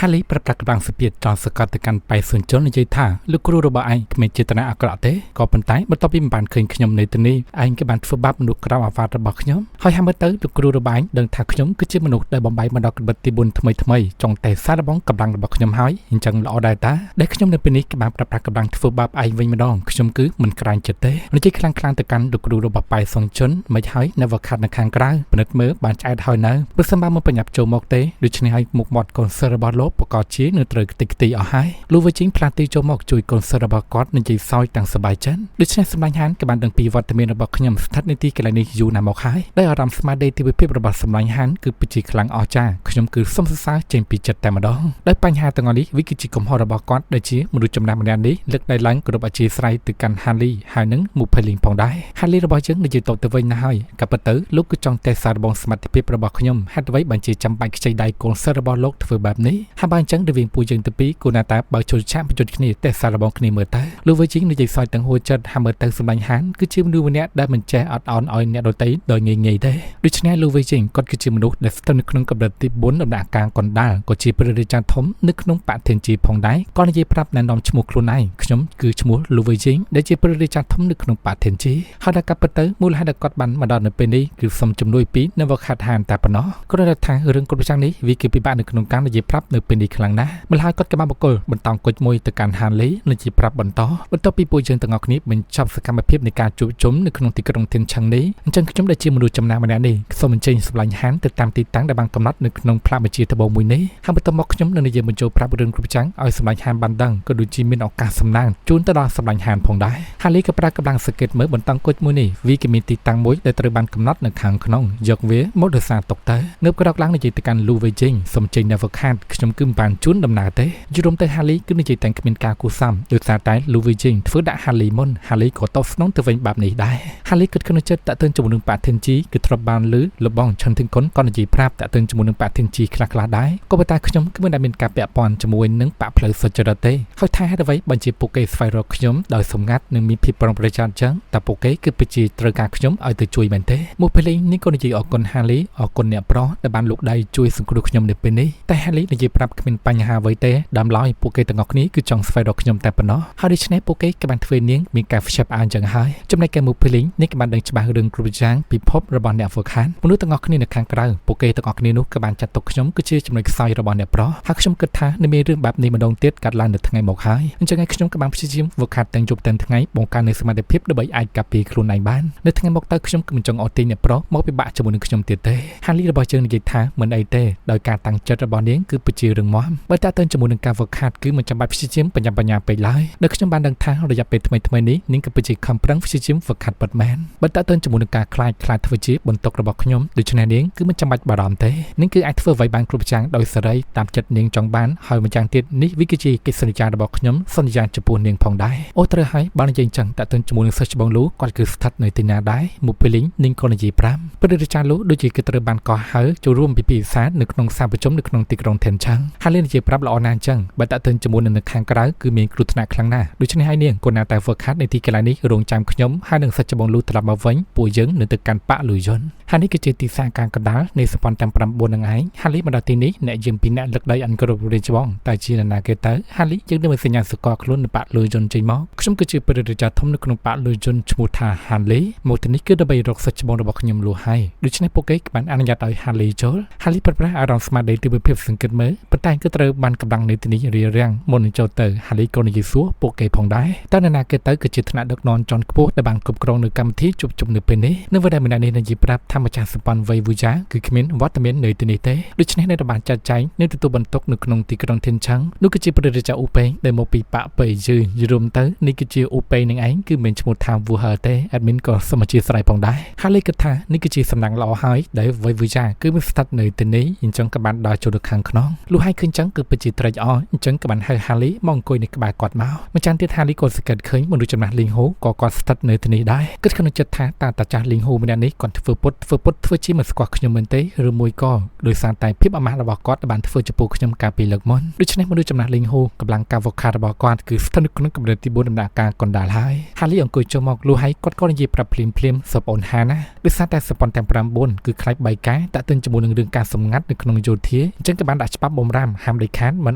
ហាលីប្រាប់ប្រាក់កម្លាំងសភាពចង់សកត់ទៅកាន់ប៉ៃសុនជុននិយាយថាលោកគ្រូរបស់ឯងគ្មានចេតនាអាក្រក់ទេក៏ប៉ុន្តែបន្ទាប់ពីមិនបានឃើញខ្ញុំនៅទីនេះឯងក៏បានធ្វើបាបមនុស្សក្រោមអាវ៉ាត់របស់ខ្ញុំហើយហាមើលទៅលោកគ្រូរបស់ឯងដឹងថាខ្ញុំគឺជាមនុស្សដែលបំបីមកដល់កម្រិតទី4ថ្មីថ្មីចង់តែសារបងកម្លាំងរបស់ខ្ញុំហើយអញ្ចឹងល្អដែរតាដែលខ្ញុំនៅពេលនេះក៏បានប្រាប់ប្រាក់កម្លាំងធ្វើបាបឯងវិញម្ដងខ្ញុំគឺមិនក្រាញចិត្តទេនិយាយខ្លាំងខ្លាំងទៅកាន់លោកគ្រូរបស់ប៉ៃសុនជុនមិនហើយនៅវខាត់នៅខាងក្រៅពិនិត្យមើលបានឆ្អែតហើយនៅព្រោះសិនបើមកបញ្ញាប់ចូលមកទេដូច្នេះហើយមុខមាត់កូនសិស្សរបស់លោកប្រកាសជានៅត្រូវខ្ទេចខ្ទីអស់ហើយលូវីជីងផ្លាស់ទីចូលមកជួយកូនសិស្សរបស់គាត់និយាយសើចទាំងសប្បាយចិត្តដូច្នេះសម្លាញ់ហានក៏បានដឹងពីវត្តមានរបស់ខ្ញុំស្ថិតនៅទីកន្លែងនេះយូរណាស់មកហើយដោយអារម្មណ៍ស្មារតីទេវភាពរបស់សម្លាញ់ហានគឺពិតជាខ្លាំងអស្ចារ្យខ្ញុំគឺសុំសរសើរចេញពីចិត្តតែម្ដងដោយបញ្ហាទាំងអស់នេះវាគឺជាកំហុសរបស់គាត់ដែលជាមនុស្សចំណាស់ម្នាក់នេះលើកដៃឡើងគោរពអធិស្ឋានទៅកាន់ហាលីហើយនឹងមូផេលីងផងដែរហាលីរបស់យើងនិយាយតបទៅវិញណាស់ហើយក៏ប៉ុន្តែលោកគឺចង់តេស្តសារបងសមត្ថភាពរបស់ខ្ញុំហេតុអ្វីបានជាចាំបាច់ខ្ចីដៃកូនសិស្សរបស់លោកធ្វើបែបនេះហើយបើអញ្ចឹងរវាងពួកយើងទៅពីរគួរណាស់តែបើចូលឆាកបញ្ចុចគ្នាតេស្តសារបងគ្នាមើលទៅលោកវីជីងនិយាយសើចទាំងហួចចិត្តហើយមើលទៅសម្លាញ់ហានគឺជាមនុស្សម្នាក់ដែលមិនចេះអត់ឱនឲ្យអ្នកដទៃដោយងាយងាយទេដូច្នេះលោកវីជីងគាត់គឺជាមនុស្សដែលស្ថិតនៅក្នុងកម្រិតទី4ដំណាក់កាលកណ្ដាលក៏ជាព្រះរាជាធំនៅក្នុងបធានជីផងដែរគាត់និយាយប្រាប់ណែនាំឈ្មោះខ្លួនឯងខ្ញុំគឺឈ្មោះលូវីជីងដែលជាព្រះរាជាធំនៅក្នុងបធានជីហើយដល់កាប់ពិតទៅមូលហេតុដែលគាត់បានមកដល់នៅពេលនេះគឺសុំជំនួយពីនវខាត់ហានតែប៉ុណ្ណោះគ្រាន់តែថារឿងគ្រប់យ៉ាងនេះវាគឺពិបាកនៅក្នុងការនិយាយប្រាប់នៅពេលនេះខ្លាំងណាស់ម្ល៉េះគាត់ក៏បានបកគលបន្តគុជមួយទៅកាន់ហានលីនិងជាប្រាប់បន្តបន្ទាប់ពីពួកយើងទាំងអស់គ្នាបញ្ចប់សកម្មភាពនៃការជួបជុំនៅក្នុងទីក្រុងធានឆឹងនេះអញ្ចឹងខ្ញុំដែលជាមនុស្សចំណាស់ម្នាក់នេះសូមអញ្ជើញសម្លាញ់ហានទៅតាមទីតាំងដែលបានកំណត់នៅក្នុងផ្លាកបញ្ជាត្បូងមួយនេះហើយបន្ទាប់មកខ្ញុំនឹងនិយាយបញ្ចូលប្រាប់រឿងគ្រប់យ៉ាងឲ្យសម្លាញ់ហានបានដឹងក៏ដូចជាមានឱកាសសំណាងជូនទៅដល់សម្លាញ់ហានផងដែរហាលីក៏ប្រើកម្លាំងសង្កេតមើលបន្តគុជមួយនេះវាក៏មានទីតាំងមួយដែលត្រូវបានកំណត់នៅខាងក្នុងយកវាមកដោយសារទុកទៅងើបក្រោកឡើងនិយាយទៅកាន់លូវេជិងសុំចេញនៅវខាតខ្ញុំគឺមិនបានជូនដំណើរទេយល់ទៅហាលីគឺនិយាយតែគ្មានការគូសំដោយសារតែលូវីជិងធ្វើដាក់ហាលីមុនហាលីក៏តបស្នងទៅវិញបែបនេះដែរហាលីគិតក្នុងចិត្តតាក់ទងជាមួយនឹងប៉ាធានជីគឺធ្លាប់បានលឺលបងឆិនធីងកុនក៏និយាយប្រាប់តាក់ទងជាមួយនឹងប៉ាធានជីខ្លះៗដែរក៏ប៉ុន្តែខ្ញុំគឺមិនដែលមានការពាក់ព័ន្ធជាមួយនឹងប៉ាផ្លូវសុចរិតទេហើយថាហេតុអ្វីបានជាពួកគេស្វែងរកខ្ញុំដោយសម្ងាត់និងមានភាពប្រុងប្រយ័ត្នចឹងតើពួកគេគឺពិតជាត្រូវការខ្ញុំឲ្យទៅជួយមែនទេមកពេលនេះក៏និយាយអរគុណហាលីអរគុណអ្នកប្រុសដែលបានលូកដៃជួយសង្គ្រោះខ្ញុំនៅពេលនេះតែហាលីនិយាយប្រាប់គ្មានបញ្ហាអ្វីទេដើមឡើយពួកគេទាំងអស់គ្នាគឺចង់ស្វែងរកខ្ញុំតែប៉ុណ្ណោះហើយដូច្នេះពួកគេក៏បានធ្វើនាងមានការខ្ជិបអានចឹងហើយចំណែកឯមុខភីលីងនេះក៏បានដឹងច្បាស់រឿងគ្រប់យ៉ាងពិភពរបស់អ្នកហ្វូខានមនុស្សទាំងអស់គ្នានៅខាងក្រៅពួកគេទាំងអស់គ្នានោះក៏បានចាត់ទុកខ្ញុំគឺជាចំណុចខ្សោយរបស់អ្នកប្រុសហើយខ្ញុំគិតថានឹងមានរឿងបែបនេះម្ដងទៀតកើតឡើងនៅថ្ងៃមកហើយអញ្ចឹងឯងខ្ញុំក៏បានព្យាយាមហ្វូខាត់ទាំងយប់ទាំងថ្ងៃបង្កើននូវសមត្ថភាពដើម្បីអាចការពារខ្លួនឯងបាននៅថ្ងៃមកទៅខ្ញុំក៏មិនចង់អត់ទាញអ្នកប្រុសមកពិបាកជាមួយនឹងខ្ញុំទៀតទេហាលីរបស់យើងនិយាយថាមិនអីទេដោយការតាំងចិត្តរបស់នាងគឺពិតជារឹងមាំបើតើទៅជាមួយនឹងការហ្វឹកហាត់គឺមិនចាំបាច់ព្យាយាមបញ្ញាបញ្ញាពេកឡើយដែលខ្ញុំបានដឹងថារយៈពេលថ្មីថ្មីនេះនាងក៏ពិតជាខំប្រឹងព្យាយាមហ្វឹកហាត់ពិតមែនបើតើទៅជាមួយនឹងការខ្លាចខ្លាចធ្វើជាបន្ទុករបស់ខ្ញុំដូច្នេះនាងគឺមិនចាំបាច់បារម្ភទេនាងគឺអាចធ្វើអ្វីបានគ្រប់យ៉ាងដោយសេរីតាមចិត្តនាងចង់បានហើយម្យ៉ាងទៀតនេះវាគឺជាកិច្ចសន្យារបស់ខ្ញុំសន្យាចំពោះនាងផងដែរអូត្រូវហើយបើនិយាយអញ្ចឹងតើទៅជាមួយនឹងសិស្សច្បងលូគាត់គឺស្ថិតនៅទីណាដែរមកពេលនេះនាងក៏និយាយប្រាំព្រឹទ្ធាចារ្យលូដូចជាគឺត្រូវបានកោះហៅចូលរួមពិភាក្សានៅក្នុងសាលប្រជុំនៅក្នុងទីក្រុងថេនឆាំងហាលីនិយាយប្រាប់ល្អណាស់អញ្ចឹងបើតើទៅជាមួយនឹងនៅខាងក្រៅគឺមានគ្រោះថ្នាក់ខ្លាំងណាស់ដូច្នេះហើយនាងគួរណាតែហ្វឹកហាត់នៅទីកន្លែងនេះរងចាំខ្ញុំហើយនឹងសិស្សច្បងលូត្រឡប់មកវិញពួកយើងនឹងទៅកាន់ប៉ាក់លូយុនហើយនេះគឺជាទីផ្សារការកណ្ដាលនៃសម្ព័ន្ធទាំង9នឹងឯងហាលីមកដល់ទីនេះអ្នកយាមពីរអ្នកលើកដៃអនុគ្រោះរាជវង្សតែជានរណាគេទៅហាលីយើងនឹងមានសញ្ញាសកលខ្លួននៅប៉ាក់លូយុនចេញមកខ្ញុំគឺជាព្រះរាជាធំនៅក្នុងប៉ាក់លូយុនឈ្មោះថាហាលីមកទីនេះគឺដើម្បីរកសិស្សច្បងរបស់ខ្ញុំលូហើយដូច្នេះពួកគេបានអនុញ្ញាតឲ្យហាលីចូលហាលីប្រប្រាស់អារម្មណ៍ស្មារតីទិដ្ឋភាពសង្កេតមើលប៉ុន្តែគឺត្រូវបានកម្លាំងនៅទីនេះរារាំងមុននឹងចូលទៅហាលីក៏និយាយសួរពួកគេផងដែរតើនរណាគេទៅគឺជាថ្នាក់ដឹកនាំជាន់ខ្ពស់ដែលបានគ្រប់គ្រងនៅកម្មវិធីជួបជុំនៅពេលនេះនៅវេលាម្នាក់នេះនិយាយប្រាប់ថាម្ចាស់សម្ព័ន្ធវៃវូយ៉ាគឺគ្មានវត្តមាននៅទីនេះទេដូច្នេះនៅបានចាត់ចែងនៅទទួលបន្ទុកនៅក្នុងទីក្រុងធានឆឹងនោះគឺជាព្រះរាជាអ៊ូពេងដែលមកពីប៉ប៉ៃយឺយរួមទៅនេះគឺជាអ៊ូពេងនឹងឯងគឺមិនឈ្មោះថាវូហើទេអេដមីនក៏សូមអធិស្ឋានផងដែរហាលីគិតថានេះគឺជាសំណាងល្អហើយដែលវៃវូយ៉ាគឺមានស្ថិតនៅទីនេះអញ្ចឹងក៏បានដើរចូលទៅខាងក្នុងលុះហើយឃើញចឹងគឺពិតជាត្រេកអរអញ្ចឹងក៏បានហៅហាលីមកអង្គុយនៅក្បែរគាត់មកម្ចាស់ទៀតហាលីក៏សង្កេតឃើញមនុស្សចំណាស់លីងហូក៏គាត់ស្ថិតនៅទីនេះដែរគិតក្នុងចិត្តថាតើតាចាស់លីងហូម្នាក់នេះគាត់ធ្វើពុតធ្វើពុតធ្វើជាមិនស្គាល់ខ្ញុំមែនទេឬមួយក៏ដោយសារតែភាពអាម៉ាស់របស់គាត់បានធ្វើចំពោះខ្ញុំកាលពីលើកមុនដូច្នេះមនុស្សចំណាស់លីងហូកម្លាំងការវខារបស់គាត់គឺស្ថិតនៅក្នុងកម្រិតទី4ដំណាក់កាលកណ្ដាលហើយហាលីអង្គុយចុះមកលុះហើយគាត់ក៏និយាយប្រាប់ភ្លាមភ្លាមសប្អូនហាណាដោយសារតែសម្ព័ន្ធទាំង9គឺខ្លាចបាយការតាក់ទិនជាមួយនឹងរឿងការសម្ងាត់នៅក្នុងយោធាអញ្ចឹងក៏បានដាក់ច្បាប់បំ បំរាមហាមដាច់ខាតមិន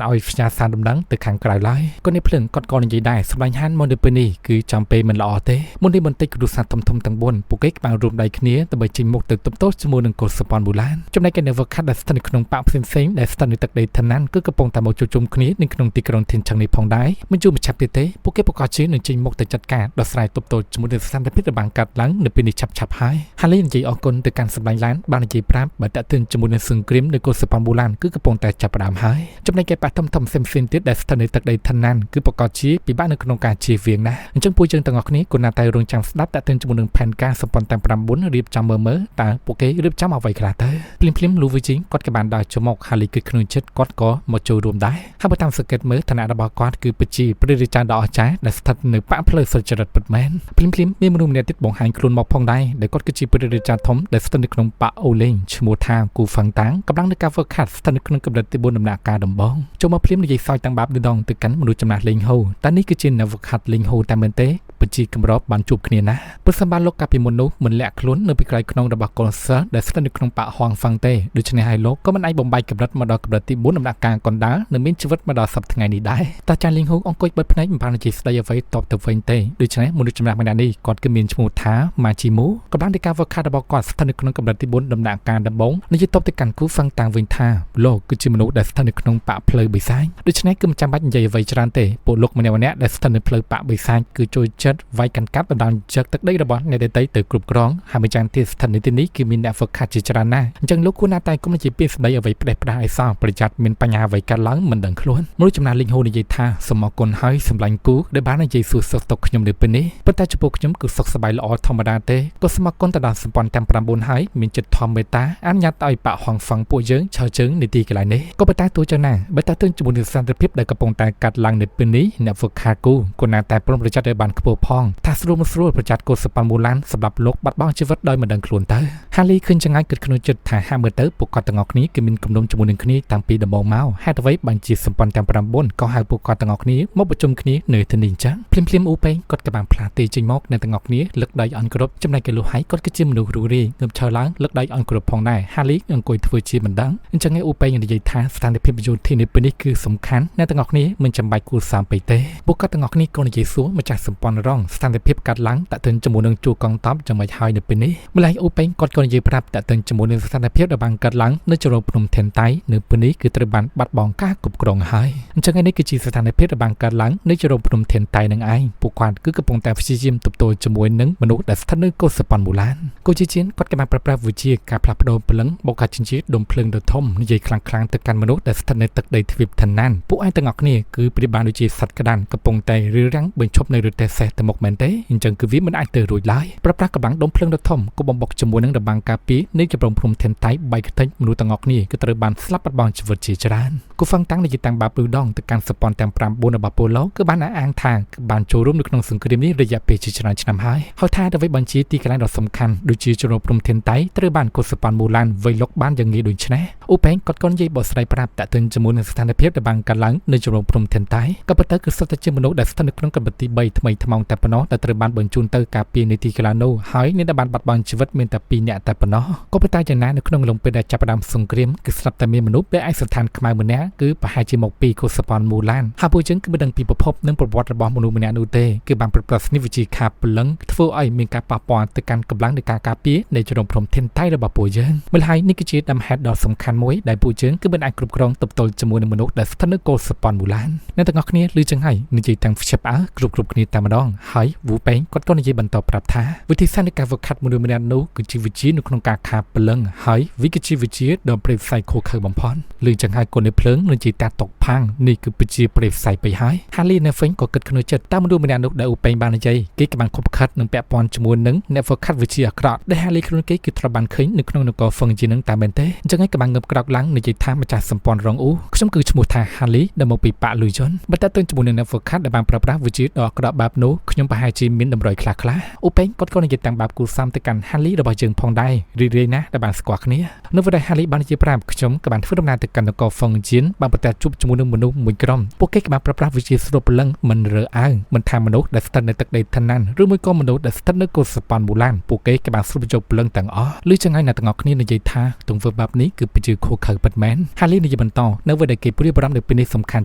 ឲ្យផ្ញើសារដំណឹងទៅខាងក្រៅឡើយកូននេះភ្លឹងគាត់ក៏និយាយដែរសម្លាញ់ហានមកនៅពេលនេះគឺចំពេលមិនល្អទេមុននេះបន្តិចគ្រួសារធំធំទាំង4ពួកគេបានរួមដៃគ្នាដើម្បីចេញមុខទៅទប់ទល់ជាមួយនឹងកុសប៉ុនបូឡានចំណែកឯនៅវខាត់ដែលស្ថិតនៅក្នុងប៉ាកផ្សេងៗដែលស្ថិតនៅទឹកដីឋានៈគឺកំពុងតែមកជួបជុំគ្នានៅក្នុងទីក្រុងធានឆឹងនេះផងដែរមិនយូរមិនឆាប់ទៀតទេពួកគេប្រកាសជានឹងចេញមុខទៅចាត់ការដោះស្រាយទប់ទល់ជាមួយនឹងស្ថានភាពដែលបានកាត់ឡើងនៅពេលនេះឆាប់ឆាប់ហើយហាលីនិយាយអរគុណទៅកាន់សម្លាញ់ឡានបាននិយាយប្រាប់បើតាក់ទិនជាមួយនឹងសង្គ្រាមនៅកុសប៉ុនបូឡានគឺកំពុងតែចាប់ផ្ដើមហើយចំណែកឯប៉ាធំធំផ្សេងៗទៀតដែលស្ថិតនៅទឹកដីឋានៈគឺប្រកាសជាពិបាកនៅក្នុងការជៀសវាងណាស់អញ្ចឹងពួកយើងទាំងអស់គ្នាគួរណាស់តែរងចាំស្ដាប់តាក់ទិនជាមួយនឹងផែនការសម្ព័ន្ធទាំង9រៀបចំមើលមើលតើពួកគេរៀបចំអ្វីខ្លះទៅភ្លាមភ្លាមលូវីជីងគាត់ក៏បានដើរចូលមកហាលីគឺក្នុងចិត្តគាត់ក៏មកចូលរួមដែរហើយបើតាមសង្កេតមើលឋានៈរបស់គាត់គឺប្រជាព្រះរាជាដ៏អស្ចារ្យដែលស្ថិតនៅប៉ាក់ផ្លូវសុចរិតពិតមែនភ្លាមភ្លាមមានមនុស្សម្នាក់ទៀតបង្ហាញខ្លួនមកផងដែរដែលគាត់គឺជាព្រះរាជាធំដែលស្ថិតនៅក្នុងប៉ាអូលេងឈ្មោះថាគូហ្វាំងតាងកម្លាំងនៅការហ្វឹកខាត់ស្ថិតនៅក្នុងកម្រិតទី4ដំណាក់កាលដំបូងចូលមកភ្លាមនិយាយសើចតាំងបាបដងទៅកាន់មនុស្សចំណាស់លេងហូតែនេះគឺជានៅហ្វឹកខាត់លេងហូតែមែនទេប្រជាកម្របបានជួបគ្នាណាព្រោះសម្បានលោកកាលពីមុននោះមិនលាក់ខ្លួននៅពីក្រោយខ្នងរបស់កុនសឺដែលស្ថិតនៅក្នុងប៉ាហួងហ្វាំងទេដូច្នេះហើយលោកក៏មិនអាចបំបែកកម្រិតមកដល់កម្រិតទី4ដំណាក់កាលកណ្ដាលនិងមានជីវិតមកដល់សប្តាហ៍ថ្ងៃនេះដែរតាចាស់លីងហ៊ូអង្គុយបិទភ្នែកមិនបាននិយាយស្ដីអ្វីតបទៅវិញទេដូច្នេះមនុស្សចំណាស់ម្នាក់នេះគាត់គឺមានឈ្មោះថាម៉ាជីមូកម្លាំងនៃការវឹកខាត់របស់គាត់ស្ថិតនៅក្នុងកម្រិតទី4ដំណាក់កាលដំបូងនិយាយតបទៅកាន់គូហ្វាំងតាំងវិញថាលោកគឺជាមនុស្សដែលស្ថិតនៅក្នុងប៉ាផ្លូវបិសាចដូច្នេះគឺមិនចាំបាច់និយាយអ្វីច្រើនទេពួកលោកម្នាក់ម្នាក់ដែលស្ថិតនៅផ្លូវប៉ាបិសាចគឺចូលចិត្តវាយកាន់កាប់ដណ្ដើមចឹកទឹកដីរបស់អ្នកដទៃទៅគ្រប់គ្រងហើយម្យ៉ាងទៀតស្ថិតនៅទីនេះគឺមានអ្នកហ្វឹកខាត់ជាច្រើនណាស់អញ្ចឹងលោកគួរណាស់តែគុំនិយាយពីស្ដីអ្វីផ្ដេសផ្ដាស់ឲ្យសោះប្រយ័ត្នមានបញ្ហាអ្វីកើតឡើងមិនដឹងខ្លួនមនុស្សចំណាស់លីងហូនិយាយថាសូមអរគុណហើយសម្លាញ់គូដែលបាននិយាយសួរសុខទុក្ខខ្ញុំនៅពេលនេះប៉ុន្តែចំពោះខ្ញុំគឺសុខសប្បាយល្អធម្មតាទេក៏សូមអរគុណទៅដល់សម្ព័ន្ធទាំង9ហើយមានចិត្តធម៌មេត្តាអនុញ្ញាតឲ្យប៉ហងហ្វឹងពួកយើងឈរជើងនៅទីកន្លែងនេះក៏ប៉ុន្តែទោះយ៉ាងណាបើតើទើជាមួយនឹងសន្តិភាពដែលកំពុងតែកាត់ឡើងនៅពេលនេះអ្នកហ្វឹកខាគូគួរណាស់តែប្រុងប្រយ័ត្នឲ្យបានខ្ពស់ផងថាស្រួលមិនស្រួលប្រយ័ត្នកូសប៉ាន់មូឡានសម្រាប់លោកបាត់បង់ជីវិតដោយមិនដឹងខ្លួនទៅហាលីឃើញចង្អាយគិតក្នុងចិត្តថាហាក់មើលទៅពួកគាត់ទាំងអស់គ្នាគឺមានគំនុំជាមួយនឹងគ្នាតាំងពីដំបូងមកហេតុអ្វីបានជាសម្ព័ន្ធទាំង9ក៏ហៅពួកគាត់ទាំងអស់គ្នាមកប្រជុំគ្នានៅទីនេះអញ្ចឹងភ្លាមភ្លាមអ៊ូពេងគាត់ក៏បានផ្លាស់ទីចេញមកនៅទាំងអស់គ្នាលើកដៃអន់គ្រប់ចំណែកឯលូហៃគាត់គឺជាមនុស្សរូរីងើបឈរឡើងលើកដៃអន់គ្រប់ផងដែរហាលីអង្គុយធ្វើជាមិនដឹងអញ្ចឹងឯអ៊ូពេងនិយាយថាស្ថានភាពយោធានៅពេលនេះគឺសំខាន់អ្នកទាំងអស់គ្នាមិនចាំបាច់គួរសាមពេកទេពួកគាត់ទាំងអស់គ្នាក៏និយាយសួរម្ចាស់សម្ព័ន្ធរងស្ថានភាពកាត់ឡើងតាក់ទិនជាមួយនឹងជួកងតបយ៉ាងម៉េចហើយនៅពេលនេះម្ល៉េះអ៊ូពេងគាត់ក៏និយាយប្រាប់តាក់ទិនជាមួយនឹងស្ថានភាពដែលបានកាត់ឡើងនៅចរោភ្នំថេនតៃនៅពេលនេះគឺត្រូវបានបាត់បង់ការគ្រប់គ្រងហើយអញ្ចឹងឯនេះគឺជាស្ថានភាពដែលបានកាត់ឡើងនៅចរោភ្នំថេនតៃនឹងឯងពួកគាត់គឺកំពុងតែព្យាយាមទប់ទល់ជាមួយនឹងមនុស្សដែលស្ថិតនៅកុសប៉ុនមូឡានកូជីជៀនគាត់ក៏បានប្រើប្រាស់វិជាការផ្លាស់ប្ដូរព្រលឹងបូកការចិញ្ចៀដុំភ្លើងដ៏ធំនិយាយខ្លាំងៗទៅកាន់មនុស្សដែលស្ថិតនៅទឹកដីទ្វីបឋាននពួកឯងទាំងអស់គ្នាគឺប្រៀបបានដូចជាសត្វក្តានកំពុងតែរារាំងបញ្ឈប់នៅរទេះសេះទៅមុខមែនទេអញ្ចឹងគឺវាមិនអាចទៅរួចឡើយប្រើប្រាស់កម្លាំងដុំភ្លើងដ៏ធំគប់បំបុកជាមួយនឹងរបាំងការពារនៃចម្រុងភ្នំធៀនតៃបែកខ្ទេចមនុស្សទាំងអស់គ្នាគឺត្រូវបានស្លាប់បាត់បង់ជីវិតជាច្រើនគូហ្វាំងតាំងនិយាយតាំងបាបឬដងទៅកាន់សម្ព័ន្ធទាំង9របស់ប៉ូឡូគឺបានអះអាងថាគឺបានចូលរួមនៅក្នុងសង្គ្រាមនេះរយៈពេលជាច្រើនឆ្នាំហើយហើយថាអ្វីបានជាទីកន្លែងដ៏សំខាន់ដូចជាជ្រោភ្នំធៀនតៃត្រូវបានកុសប៉ាន់មូឡានវៃលុកបានយ៉ាងងាយដូចនេះអ៊ូពេងគាត់ក៏និយាយបកស្រាយប្រាប់តាក់ទិនជាមួយនឹងស្ថានភាពដែលបានកើតឡើងនៅជ្រោភ្នំធៀនតៃក៏ប៉ុន្តែគឺសុទ្ធតែជាមនុស្សដែលស្ថិតនៅក្នុងកម្រិតទី3ថ្មីថ្មោងតែប៉ុណ្ណោះដែលត្រូវបានបញ្ជូនទៅការពារនៃទីកន្លែងនោះហើយអ្នកដែលបានបាត់បង់ជីវិតមានតែ2នាក់តែប៉ុណ្ណោះក៏ប៉ុន្តែយ៉ាងណានៅក្នុងឡុងពេលដែលចាប់ផ្ដើមសង្គ្រាមគឺស្រាប់តែមានមនុស្សដែលឯកសណ្ឋានខ្មៅម្នាក់គឺប្រហែលជាមកពីកុសប៉ាន់មូឡានហើយពួកយើងគឺមិនដឹងពីប្រភពនិងប្រវត្តិរបស់មនុស្សម្នាក់នោះទេគឺបានប្រព្រឹត្តស្និវិជាខាព្រលឹងធ្វើឲ្យមានការប៉ះពាល់ទៅកាន់កម្លាំងនៃការការពារនៃជ្រុងព្រំធានតៃរបស់ពួកយើងម្ល៉េះនេះគឺជាដើមហេតុដ៏សំខាន់មួយដែលពួកយើងគឺមិនអាចគ្រប់គ្រងទប់ទល់ជាមួយនឹងមនុស្សដែលស្ថិតនៅកុសប៉ាន់មូឡានអ្នកទាំងអស់គ្នាឮចឹងហើយនិយាយទាំងខ្ជិបអើគ្រប់គ្រប់គ្នាតែម្ដងហើយវូពេងគាត់ក៏និយាយបន្តប្រាប់ថាវិធីសាស្ត្រនៃការហ្វឹកហាត់មនុស្សម្នាក់នោះគឺជាវិជានៅក្នុងការខាព្រលឹងហើយវាគឺជាវិជាដ៏ព្រៃផ្សៃខូខើបំផុតឮចឹងហើយកូននៃភ្លើងនឹងជាតាតុកផាំងនេះគឺជាព្រៃផ្សៃពេកហើយហាលីនៅហ្វេងក៏គិតក្នុងចិត្តតាមមនុស្សម្នាក់នោះដែលអ៊ូពេងបាននិយាយគេក៏បានខົບខិតនិងពាក់ព័ន្ធជាមួយនឹងអ្នកហ្វឹកហាត់វិជាអាក្រក់ដែលហាលីខ្លួនគេគឺត្រូវបានឃើញនៅក្នុងនគរហ្វឹងជានឹងតែមែនទេអញ្ចឹងហើយក៏បានងើបក្រោកឡើងនិយាយថាម្ចាស់សម្ព័ន្ធរងអ៊ូខ្ញុំគឺឈ្មោះថាហាលីដែលមកពីប៉ាលូយុនបើតើទៅជាមួយនឹងអ្នកហ្វឹកហាត់ដែលបានប្រើប្រាស់វិជាដ៏អាក្រក់បែបនោះ ខ្ញុំប្រហែលជាមានតម្រុយខ្លះៗអូពេងគាត់ក៏និយាយតាំងបាបគូសំទៅកាន់ហាលីរបស់យើងផងដែររីករាយណាស់ដែលបានស្គាល់គ្នានៅពេលដែលហាលីបាននិយាយប្រាប់ខ្ញុំក៏បានធ្វើដំណើរទៅកាន់នគរហ្វុងជៀនបានប្រទះជួបជាមួយនឹងមនុស្សមួយក្រុមពួកគេក៏បានប្រើប្រាស់វិជាស្រូបព្រលឹងមិនរើអើងមិនថាមនុស្សដែលស្ថិតនៅទឹកដីឋានៈឬមួយក៏មនុស្សដែលស្ថិតនៅកុសប៉ាន់មូឡានពួកគេក៏បានស្រូបយកព្រលឹងទាំងអស់ឬចឹងហើយអ្នកទាំងអស់គ្នានិយាយថាទង្វើបាបនេះគឺពិជាខុសខើពិតមែនហាលីនិយាយបន្តនៅពេលដែលគេព្រួយបារម្ភនៅពេលនេះសំខាន់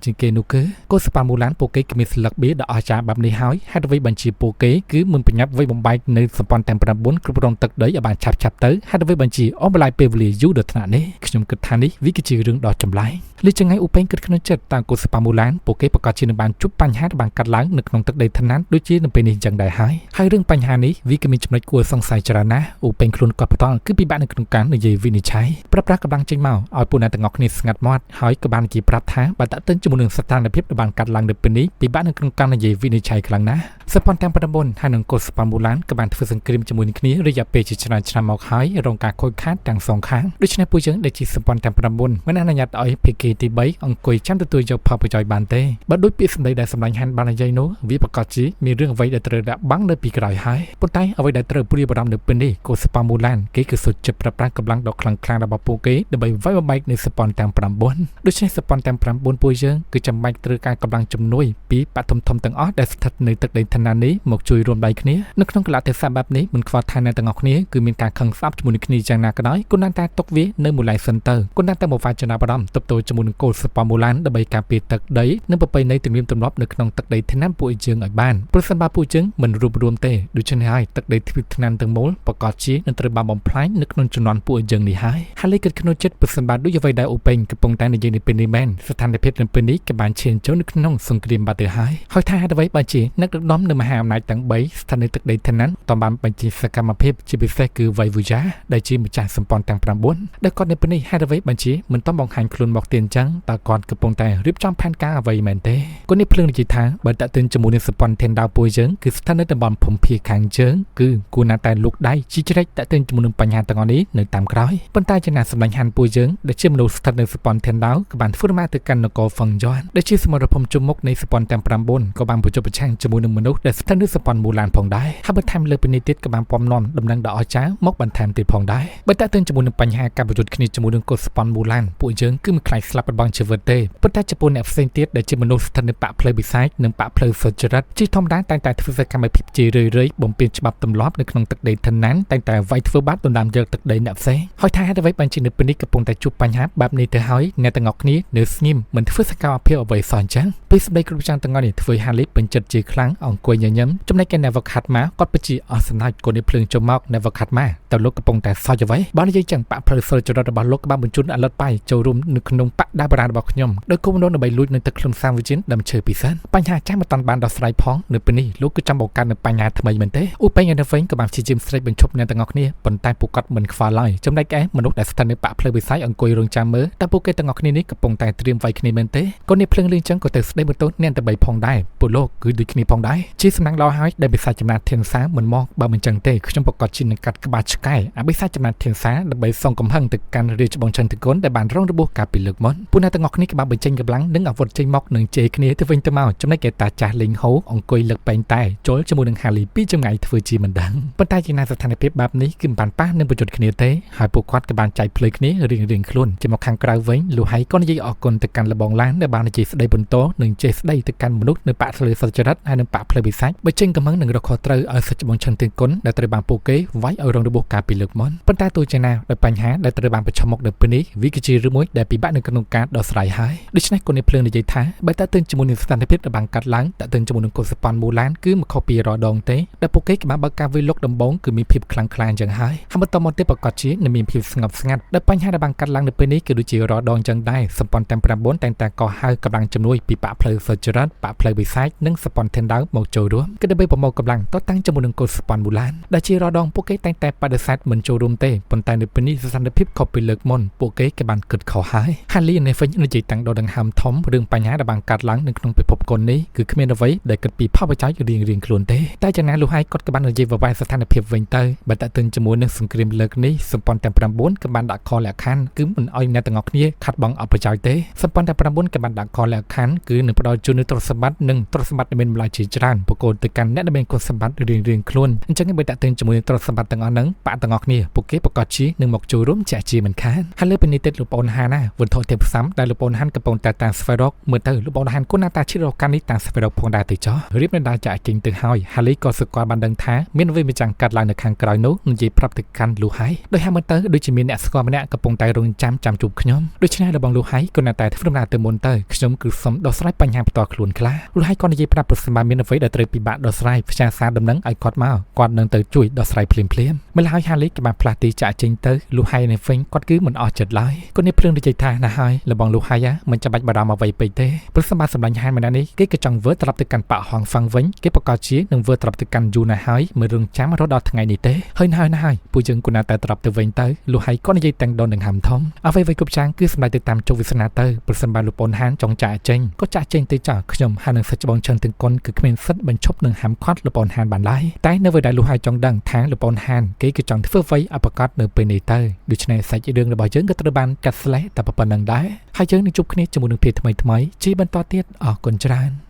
ជាងគេនោះគឺកុសប៉ាន់មូឡានពួកគេគ្មានស្លឹកបៀដ៏អស្ចារ្យបែបនេះហើយហេតុអ្វីបានជាពួកគេគឺមិនប្រញាប់វាយបំបែកនៅសម្ព័ន្ធទាំង9គ្រប់គ្រងទឹកដីឲ្យបានឆាប់ឆាប់ទៅហេតុអ្វីបានជាអូបន្លាយពេលវេលាយូរដល់ថ្នាក់នេះខ្ញុំគិតថានេះវាគឺជារឿងដ៏ចម្លែកលីចងៃឧបេងគិតក្នុងចិត្តតាមកុសប៉ាមូឡានពួកគេប្រកាសជានឹងបានជួបបញ្ហាដែលបានកាត់ឡើងនៅក្នុងទឹកដីឋានៈដូចជានៅពេលនេះអញ្ចឹងដែរហើយហើយរឿងបញ្ហានេះវាក៏មានចំណុចគួរសង្ស័យច្រើនណាស់ឧបេងខ្លួនគាត់ផ្ទាល់គឺពិបាកនៅក្នុងការនិយាយវិនិច្ឆ័យប្រាប់ប្រាស់កម្លាំងចេញមកឲ្យពួកអ្នកទាំងអស់គ្នាស្ងាត់មាត់ហើយក៏បាននិយាយប្រាប់ថាបើតាក់ទិនជាមួយនឹងស្ថានភាពដែលបានកាត់ឡើងនៅពេលនេះពិបាកនៅក្នុងការនិយាយវិនិច្ឆ័យខ្លាំងណាស់សម្ព័ន្ធទាំង9ហើយនឹងកុសប៉ាមូឡានក៏បានធ្វើសង្គ្រាមជាមួយនឹងគ្នារយៈពេលជាច្រើនឆ្នាំមកហើយរងការខូចខាតទាំងសងខាងដូច្នេះពួកយើងដែលជាសម្ព័ន្ធទាំង9មិនអនុញ្ញាតឲ្យភាគីទី3អង្គុយចាំទទួលយកផលប្រយោជន៍បានទេបើដូចពាក្យសម្ដីដែលសម្លាញ់ហានបាននិយាយនោះវាប្រកាសជាមានរឿងអ្វីដែលត្រូវដាក់បាំងនៅពីក្រោយហើយប៉ុន្តែអ្វីដែលត្រូវព្រួយបារម្ភនៅពេលនេះកុសប៉ាមូឡានគេគឺសុទ្ធចិត្តប្រើប្រាស់កម្លាំងដ៏ខ្លាំងក្លារបស់ពួកគេដើម្បីវាយបំបែកនៅសម្ព័ន្ធទាំង9ដូច្នេះសម្ព័ន្ធទាំង9ពួកយើងគឺចាំបាច់ត្រូវការកម្លាំងជំនួយពីបឋមធំទាំងអស់ដែលស្ថិតនៅទឹកដីឋានៈនេះមកជួយរួមដៃគ្នានៅក្នុងកលៈទេសៈបែបនេះមិនខ្វល់ថាអ្នកទាំងអស់គ្នាគឺមានការខឹងស្អប់ជាមួយនឹងគ្នាយ៉ាងណាក៏ដោយគូណានតែទុកវានៅមួយឡែសិនទៅគូណានតែមកវាចំណាប់អារម្មណ៍ទប់ទល់ជាមួយនឹងកូលសប៉ាមូឡានដើម្បីការពារទឹកដីនិងប្រពៃណីទំនៀមទម្លាប់នៅក្នុងទឹកដីឋានៈពួកយើងឲ្យបានព្រោះសិនបើពួកយើងមិនរួបរวมទេដូច្នេះហើយទឹកដីទ្វីបឋានៈទាំងមូលប្រកាសជានឹងត្រូវបានបំផ្លាញនៅក្នុងជំនាន់ពួកយើងនេះហើយហាលីគិតក្នុងចិត្តព្រោះសិនបើដូចអ្វីដែលអូពេងកំពុងតែនិយាយនៅពេលនេះមែនស្ថានភាពនៅពេលនេះក៏បានឈានចូលនៅក្នុងសង្គ្រាមបាត់ទៅហើយហើយថាហេតុអ្វីបើជាអ្នកដឹកនាំនៅមហាអំណាចទាំង3ស្ថិតនៅទឹកដីឋានៈតបានបញ្ជាសកម្មភាពជាពិសេសគឺវៃវូយ៉ាដែលជាម្ចាស់សម្ព័ន្ធទាំង9ដែលគាត់នៅពេលនេះហេតុអ្វីបើជាមិនតបង្ហាញខ្លួនមកទៀតអញ្ចឹងតើគាត់កំពុងតែរៀបចំផែនការអ្វីមែនទេគាត់នេះភ្លើងនិយាយថាបើតើទិនជាមួយនឹងសម្ព័ន្ធធានដាវពួកយើងគឺស្ថិតនៅតំបន់ភូមិភាគខាងជើងគឺគួរណាស់តែលូកដៃជីជ្រែកតើទិនជាមួយនឹងបញ្ហាទាំងអស់នេះនៅតាមក្រោយប៉ុន្តែចំណាសម្លាញ់ហានពួកយើងដែលជាមនុស្សស្ថិតនៅសម្ព័ន្ធធានដាវក៏បានធ្វើដំណើរទៅកាន់នគរហ្វឹងយន់ដែលជាសមរភូមិជុំមុខនៃសម្ព័ន្ធទាំង9ក៏បានប្រជុំប្រឆាំងជាមួយនឹងមនុស្សដែលស្ថិតនៅសម្ព័ន្ធមូឡានផងដែរហើយបន្ថែមលើពីនេះទៀតក៏បានពំនាំដំណឹងដ៏អស្ចារ្យមកបន្ថែមទៀតផងដែរបើតើទិនជាមួយនឹងបញ្ហាការប្រយុទ្ធគ្នាជាមួយនឹងកុសប៉ុនមូឡានពួកយើងគឺមិនខ្លាចស្លាប់បាត់បង់ជីវិតទេប៉ុន្តែចំពោះអ្នកផ្សេងទៀតដែលជាមនុស្សស្ថិតនៅបាក់ផ្លូវវិស័យនិងបាក់ផ្លូវសុចរិតជាធម្មតាតែងតែធ្វើសកម្មភាពជារឿយៗបំពេញច្បាប់ទម្លាប់នៅក្នុងទឹកដីឋានៈតែងតែវាយធ្វើបាបដណ្ដើមយកទឹកដីអ្នកផ្សេងហើយថាហេតុអ្វីបានជានៅពេលនេះកំពុងតែជួបបញ្ហាបែបនេះទៅហើយអ្នកទាំងអស់គ្នានៅស្ងៀមមិនធ្វើសកម្មភាពអ្វីសោះអញ្ចឹងពេលសម្ដីគ្រប់យ៉ាងទាំងអស់នេះធ្វើឲ្យហាលីពេញចិត្តជាខ្លាំងអង្គុយញញឹមចំណែកឯអ្នកវខាត់ម៉ាគាត់ពិតជាអស់សំណើចកូននេះភ្លើងចូលមកអ្នកវខាត់ម៉ាតើលោកកំពុងតែសោចអ្វីបើនិយាយចឹងបាក់ផ្លូវសុចរិតរបស់លោកក៏បានបញ្ជូនអាលិតប៉ៃចូលរួមនៅក្នុងបាក់ដាបារារបស់ខ្ញុំដោយគោលបំណងដើម្បីលួចនៅទឹកខ្លួនសាមវិជ្ជាដើមឈើពិសេសបញ្ហាចាស់មិនតាន់បានដោះស្រាយផងនៅពេលនេះលោកគឺចាំបង្កើតនៅបញ្ហាថ្មីមែនទេឧបេងឯនៅវិញក៏បានព្យាយាមស្រែកបញ្ឈប់អ្នកទាំងអស់គ្នាប៉ុន្តែពួកគាត់មិនខ្វល់ឡើយចំណែកឯមនុស្សដែលស្ថិតនៅបាក់ផ្លូវវិស័យអង្គុយរងចាំមើលតើពួកគេទាំងអស់គ្នានេះកំពុងតែត្រៀមវាយគ្នាមែនទេកូននេះភ្លើងលឿងចឹងក៏ទៅស្ដីបន្ទោសអ្នកតែបីផងដែរពួកលោកគឺដូចគ្នាផងដែរជាសំណាងល្អហើយដែលបិសាចចំណានធានសាមិនមកបើមិនចឹងទេខ្ញុំប្រកាសជានឹងកាត់ក្បាលឆ្កែអបិសាចចំណានធានសាដើម្បីសងកំហឹងទៅកាន់រាជបងឆឹងតគុនដែលបានរងរបួសកាលពីលើកមុនពួកអ្នកទាំងអស់គ្នាក៏បានបញ្ចេញកម្លាំងនិងអាវុធចេញមកនឹងជេរគ្នាទៅវិញទៅមកចំណែកឯតាចាស់លេងហូអង្គុយលើកបែងតែចូលជាមួយនឹងហាលីពីចម្ងាយធ្វើជាមិនដឹងប៉ុន្តែជាណាស្ថានភាពបែបនេះគឺមិនបានប៉ះនឹងប្រយុទ្ធគ្នាទេហើយពួកគាត់ក៏បានចែកផ្លូវគ្នារៀងៗខ្លួនជាមកខាងក្រៅវិញលូហៃក៏និយាយអរគុណទៅកាន់លបងឡានដែលបាននិយាយស្ដីបន្តនិងចេះស្ដីទៅកាន់មនុស្សនៅបាក់ផ្លូវសុចរិតហើយនិងបាក់ផ្លូវវិសាចបើចេញកំហឹងនឹងរកខុសត្រូវឲ្យសុចបងឆឹងទៀងគុណដែលត្រូវបានពួកគេវាយឲ្យរងរបួសកាលពីលើកមុនប៉ុន្តែទោះជាណាដោយបញ្ហាដែលត្រូវបានប្រឈមមុខនៅពេលនេះវាគឺជារឿងមួយដែលពិបាកនៅក្នុងការដោះស្រាយហើយដូច្នេះគុណនេះភ្លើងនិយាយថាបើតើទិនជាមួយនឹងស្ថានភាពដែលបានកាត់ឡើងតើទិនជាមួយនឹងកុសប៉ាន់មូឡានគឺមិនខុសពីរដងទេដែលពួកគេក៏បានបើកការវាយលុកដំបងគឺមានភាពខ្លាំងក្លាយ៉ាងហើយហើយបន្តមកទៀតប្រកាសជានឹងមានភាពស្ងប់ស្ងាត់ដែលបញ្ហាដែលបានកាត់ឡើងនៅពេលនេះគឺដូចជារដងចឹងដែរសម្ព័ន្ធទាំង9តែងតែកោះហៅកម្លាំងជំនួយពីបាក់ផ្លូវសុចរិតបាក់ផ្លូវវិស័យនិងសម្ព័ន្ធធានដាវមកចូលរួមគឺដើម្បីប្រមូលកម្លាំងតតាំងជាមួយនឹងកុសប៉ាន់មូឡានដែលជារដងពួកគេតែងតែបដិសេធមិនចូលរួមទេប៉ុន្តែនៅពេលនេះស្ថានភាពខុសពីលើកមុនពួកគេក៏បានគិតខុសហើយហាលីនេះវិញនិយាយតាំងដល់ដង្ហើមធំរឿងបញ្ហាដែលបានកាត់ឡើងនៅក្នុងពិភពកុននេះគឺគ្មានអ្វីដែលគិតពីផលប្រយោជន៍រៀងៗខ្លួនទេតែយ៉ាងណាលុះហើយគាត់ក៏បាននិយាយវវែស្ថានភាពវិញទៅបើតើទិនជាមួយនឹងសង្គ្រាមលើកនេះសម្ព័ន្ធទាំង9ក៏បានដាក់ខលក្ខខណ្ឌគឺមិនអោយអ្នកទាំងអស់គ្នាខាត់បងអបប្រយោជន៍ទេសម្ព័ន្ធទាំង9ក៏បានដាក់ខលក្ខខណ្ឌគឺនឹងផ្ដល់ជូននូវទ្រព្យសម្បត្តិនិងទ្រព្យសម្បត្តិដែលមានតម្លៃជាច្រើន ច្រើនបកគោលទៅកាន់អ្នកដែលមានគុណសម្បត្តិរៀងៗខ្លួនអញ្ចឹងបើតាក់ទងជាមួយនឹងទ្រព្យសម្បត្តិទាំងអស់ហ្នឹងបាក់ទាំងអស់គ្នាពួកគេប្រកាសជានឹងមកចូលរួមជាក់ជាមិនខានហើយលើពីនេះទៀតលោកប្អូនហានណាវត្ថុធាតុផ្សំដែលលោកប្អូនហានកំពុងតែតាមស្វែងរកមើលទៅលោកប្អូនហានគួរណាស់តាឈិតរកកាន់នេះតាមស្វែងរកផងដែរទៅចោះរៀបនៅដល់ចាក់ចេញទៅហើយហាលីក៏សកលបានដឹងថាមានអ្វីមួយចាំងកាត់ឡើងនៅខាងក្រោយនោះនិយាយប្រាប់ទៅកាន់លូហៃដោយហាមើលទៅដូចជាមានអ្នកស្គាល់ម្នាក់កំពុងតែរងចាំចាំជួបខ្ញុំដូច្នេះរបស់លូហៃក៏នៅតែធ្វើដំណើរទៅមុនទៅខ្ញុំគឺសុំដោះស្រាយបញ្ហាផ្ទាល់ខ្លួនខ្លះលូហៃក៏និយាយប្រាប់ប្រសិនបើមានអ្វីដែលត្រូវពិបាកដោះស្រាយផ្សាសារដំណឹងឲ្យគាត់មកគាត់នឹងទៅជួយដោះស្រាយភ្លាមភ្លាមម្ល៉េះហើយហាលីក៏បានផ្លាស់ទីចាក់ចេញទៅលូហៃនៅវិញគាត់គឺមិនអស់ចិត្តឡើយគាត់នេះភ្លើងនិយាយថាណាហើយរបស់លូហៃមិនចាំបាច់បារម្ភអ្វីពេកទេព្រោះសម្បត្តិសម្លាញ់ហានម្នាក់នេះគេក៏ចង់វើត្រឡប់ទៅកាន់ប៉ហងហ្វាំងវិញគេប្រកាសជានឹងវើត្រឡប់ទៅកាន់យូរណាស់ហើយមិនរងចាំរហូតដល់ថ្ងៃនេះទេហើយណាហើយណាហើយពួកយើងគួរណាស់តែត្រឡប់ទៅវិញទៅលូហៃក៏និយាយទាំងដននឹងហាំធំអ្វីៗគ្រប់យ៉ាងគឺសម្ដេចទៅតាមជោគវាសនាទៅប្រសិនបើលោកប្អូនហានចង់ចាក់ចេញក៏ចាក់ចេញទៅចាស់ខ្ញុំហាននឹងសិទ្ធិច្បងឆឹងទាំងកុនគឺគ្មានសិទ្ធិបញ្ឈប់នឹងហាមឃាត់លោកប្អូនហានបានឡើយតែនៅពេលដែលលូហៃចង់ដឹងថាលោកប្អូនហានគេគឺចង់ធ្វើអ្វីអបកតនៅពេលនេះទៅដូច្នេះសាច់រឿងរបស់យើងក៏ត្រូវបានកាត់ស្លេះតែប៉ុណ្្នឹងដែរហើយយើងនឹងជួបគ្នាជាមួយនឹងភាគថ្មីៗជាបន្តទៀតអរគុណច្រើន។